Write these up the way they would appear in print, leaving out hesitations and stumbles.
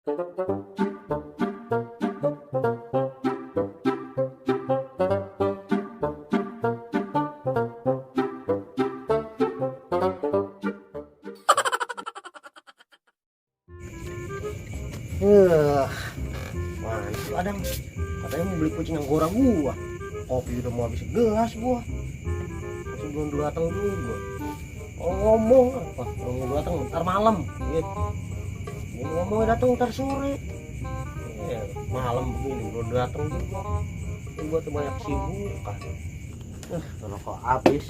Mana sih Adang? Katanya mau beli kucing yang goreng gua. Kopi udah mau habis gelas gua. Masih belum datang juga. Oh, ngomong apa? Belum datang ntar malam. Gitu. Ini ngomongnya datang ntar sore. Malam begini belum datang juga. Gua tuh banyak sibukan. Kalau kok habis.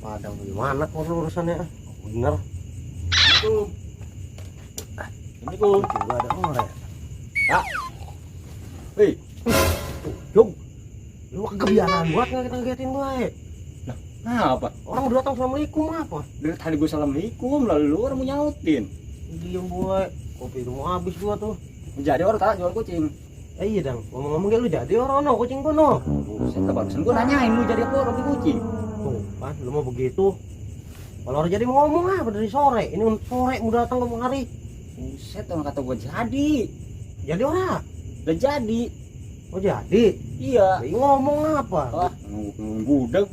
Padahal gimana kalau urusannya? Bener. Itu. Ini kok juga ada orang. Ya. Hei. Jong. Lu kebiasaan buat ngagetin gue. Nah, apa? Orang udah datang assalamualaikum apa? Dari tadi gue assalamualaikum, lalu lu orang mau nyautin. Diam gue. Kopi itu mau habis gua tuh. Jadi orang tak jual kucing. Iya Dang, ngomong-ngomong lu jadi orang no kucing gua no. Buset, barusan gue nanyain lu jadi apa orang di kucing. Tuh, kan lu mau begitu. Kalau orang jadi mau ngomong apa dari sore? Ini sore mau datang kemari. Buset, orang kata gue jadi. Jadi orang? Udah jadi. Oh jadi? Iya. Jadi ngomong apa? Ah, gudeg.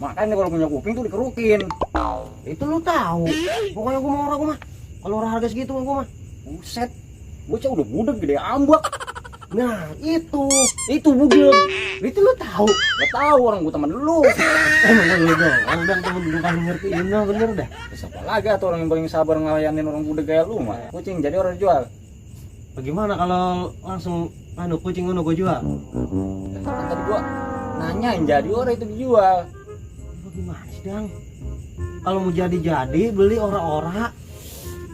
Makanya kalau punya kuping tuh dikerukin. Itu lu tahu. Pokoknya gua mau orang gua mah. Kalau orang harga segitu gua mah. Buset. Bocah udah budeg gede ambak. Nah, itu budeg. Itu lu tahu. Gak tahu orang gue teman dulu. Emang lu dong. Orang temen lu paling ngertiin no, bener dah. Siapa lagi atau orang yang paling sabar ngelayanin orang budeg kayak lu mah. Kucing jadi orang jual. Bagaimana kalau langsung kucing gua jual? Kan tadi gua nanyain jadi orang itu dijual. Gimana sih Dang? Kalau mau jadi beli ora-ora.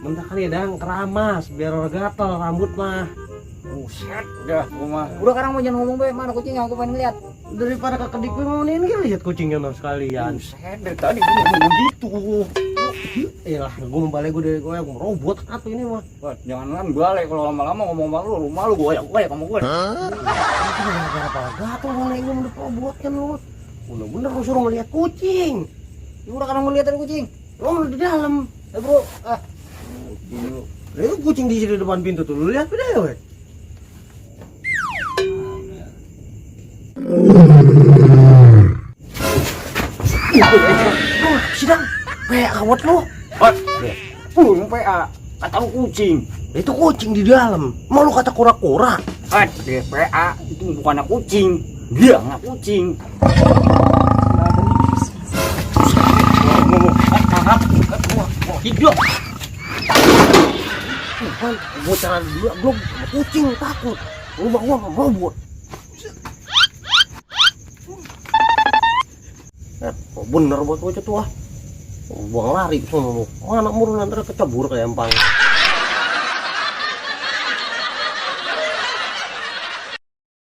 Mentah kali ya Dang, keramas biar orang gatel rambut mah. Buset, udah gua mah. Udah sekarang mau jangan ngomong be, mana kucingnya aku pengen lihat. Daripada ke kedik mau ini lihat kucingnya no sekalian. Buset, dari tadi gua ngomong begitu. Iyalah, gua mau balik gua robot atau ini mah. Wah, jangan balik kalau lama-lama ngomong malu, malu gua ya kamu gue. Gara-gara gatel mulai gua mau robot kan lu. Bener-bener lu suruh ngeliat kucing. Ya udah kan ngeliat ada kucing. Lu di dalam. Bro, Itu kucing di sini depan pintu tuh. Lu lihat video we. Sidang. Awat lu. Yang PA. Kata lu kucing. Itu kucing di dalam. Mau lu kata kura-kura? PA itu bukan kucing. Dia nggak kucing. Hidup. Bukan, gua cara dulu belum kucing takut. Rumah gua mau robot. Oh, bener buat bocah tua. Buang lari sono lu. Anak murun antara kecebur kayak empang.